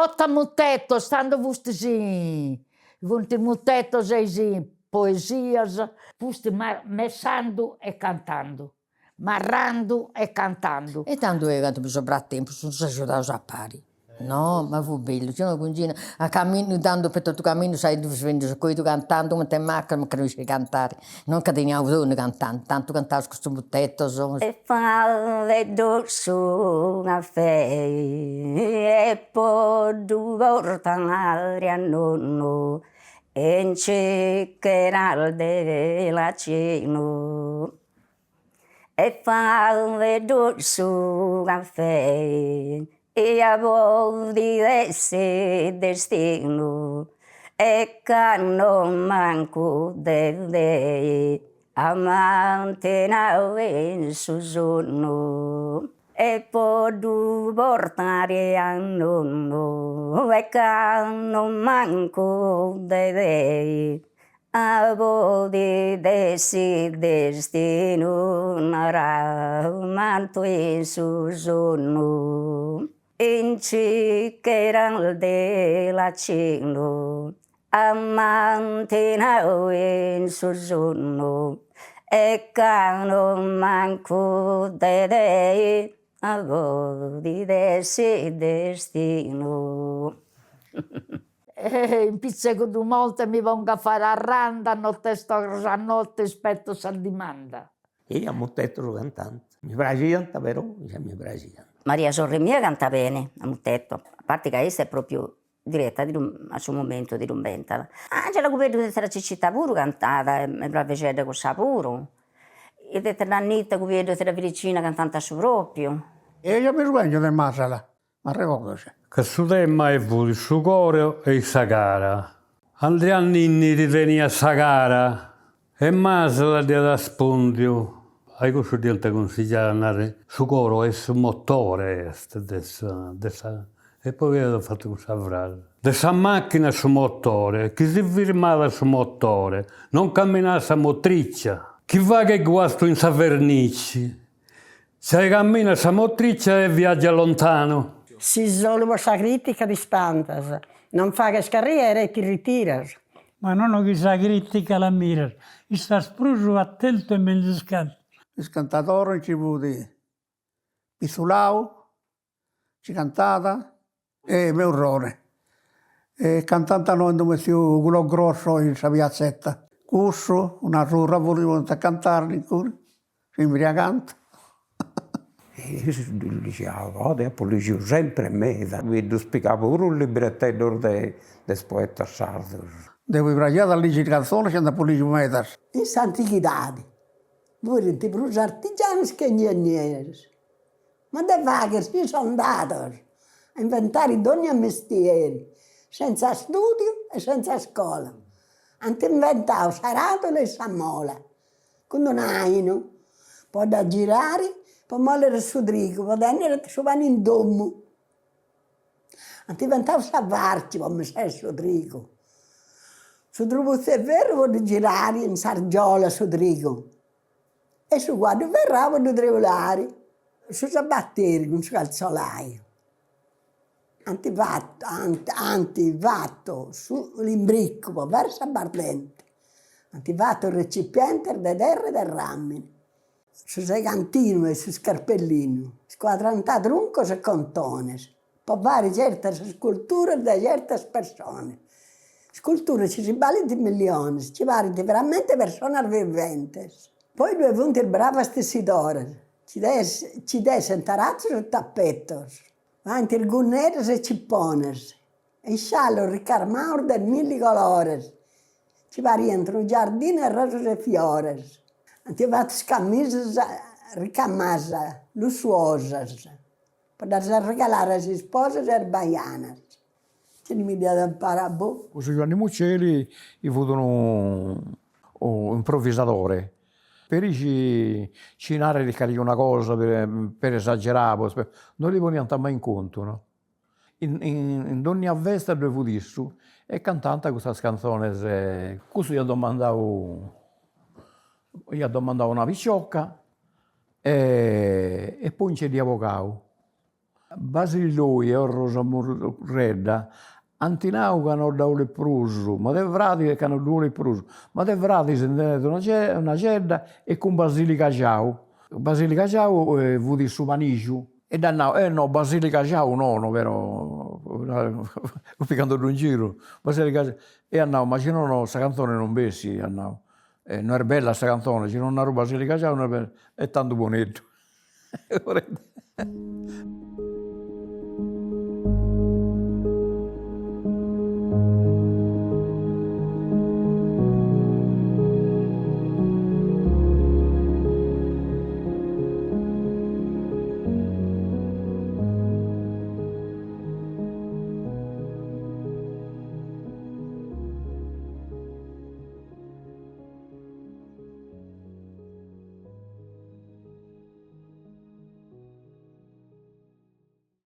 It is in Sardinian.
Totu a mutetos, tando fustis, funt is mutetos e is poesias, fustis messando e cantando, marrando e cantando. E tandu eo cantu mi sobrat tempus, nos agiudaus a pari. No, ma fut bellu, si no cun Gina a caminu tandu po totu caminu sai ddus fendi su coidu cantandu cumenti macas mancai no isciu cantari, non ca teniaus donu cantandu, tantu cantaus custus mutetus. E faghe su caffè e po ddu portare a nonnu e in cicheras de lacinu E faghe su caffè ia podi essi destinu e ca non mancu de tei a m'ant nau in su sonnu e po ddu portare a nonnu e ca non mancu de tei A podit essi destinu narau m'ant in su sonnu. In cicheras de lacinu a m'ant nau in su sonnu e ca non mancu de tei a podit essi destinu. In pitzu 'e cuddu monte mi pongo a fare arranda, notesta sa notte ispetto sa dimanda. E a mutetus cantànt. Mi praxiant però, già mi praxiant. Maria sorri mia cantat beni a mutetu, a parti ca issa est propriu diretta a su momentu ti ddu imbentat. Angela Cubeddu de Cicita puru cantat, est bravixedda cussa puru, e de Annita Cubeddu de Felicina cantant su propriu. Eja mi sbagliu de Masala, M'arregordo già. Ca su tema e fut su coro e i sa cara. Andria Ninniri teniat sa cara e Masala dd'iat arspundiu. Ai cussu dd'iant cunsigliau a narri su coro est su motore est de sa de sa e poi iat fatu cussa frasi. De sa macchina su motore, chi si firmat su motore, non camminat sa motricia, chi faghet guastu in sa vernici Se cammina sa motrice e viaggia lontano. Si solu po sa critica t'ispantas, non faghes carriera e ti ritiras. Ma nono chi sa critica la miras, istas prus atentu e menzus cantas. Is cantadoris nci fut Pizulau, nci cantat, e Meurrone. E cantant no in domu 'e tziu Culogrosso in sa piazzetta. Cussu, una surra puru si poniant a cantare inguni, s'imbriagant. Issu ddus ligiat, oh deu apu ligiu sempri meda, mi ddus pigà puru is libreteddus de is poetas sardus. Deu mi praxiat a ligi cantzonis e nd'apu ligiu medas. In s'antighidadi furint prus artigianus che ingegneris Ma de fagher si son dados a inventare dogna mestieri, senza studiu e senza iscola, ant inventadu s'aradulu e sa mola, cun d'un'ainu po dda girare po mòlere su trigu po tennere su pane in domu, ant inventadu sa farci po messare su trigu, su trubutzu 'e ferru po ddu girare in s'argiola su trigu E su cuaddu ferrau po ddu treulari. Su sabateri cun su calzolaiu ant fatu ant ant fatu su limbricu po fai s'abbardenti, ant fatu recipientes de terra e de ramini, su segantinu e su scarpellinu, squadrant truncos e contones Po fai certas sculturas de certas personas, sculturas chi si balint milliones, chi parint veramente personas viventes. Poi ddue funt is bravas tessidoras, chi chi tessent aratzus e tapetos, faint is gunneddas e cipones, e isciallos ricarmaus de milli colores, chi pariant unu giardinu 'e rosas e fiores. Ant fatu is camisas ricamas lussuosas Po ddas arregalare a is isposas e a is bajanas. Chini mi dd'iat imparai, boh. Cussu Giuanni Muceli fut unu improvisadore, peri chi ci naret calincuna cosa peri esagerau, non li poniant mai in contu no. In in donnia festa ddue fut issu e cantant custas cantzones, cussu iat domandau iat domandau una picioca e poi nci dd'iat bogau. Basili Loi e Orrosa Murredda ant nau ca no dda 'olit prus, ma de fradi ca no ddu 'olit prus, ma de fradis ndi tenit una una cedda e cun Basili Cagiau. Basili Cagiau fut su panixu e dd'at nau, eh no Basili Cagiau nono però, pigandoddu in giru, Basili Cagiau, e at nau, ma si nono sa canzoni non bessit, at nau, no est bella sa canzoni, si non naru Basili Cagiau no est bella, e tandu poneddu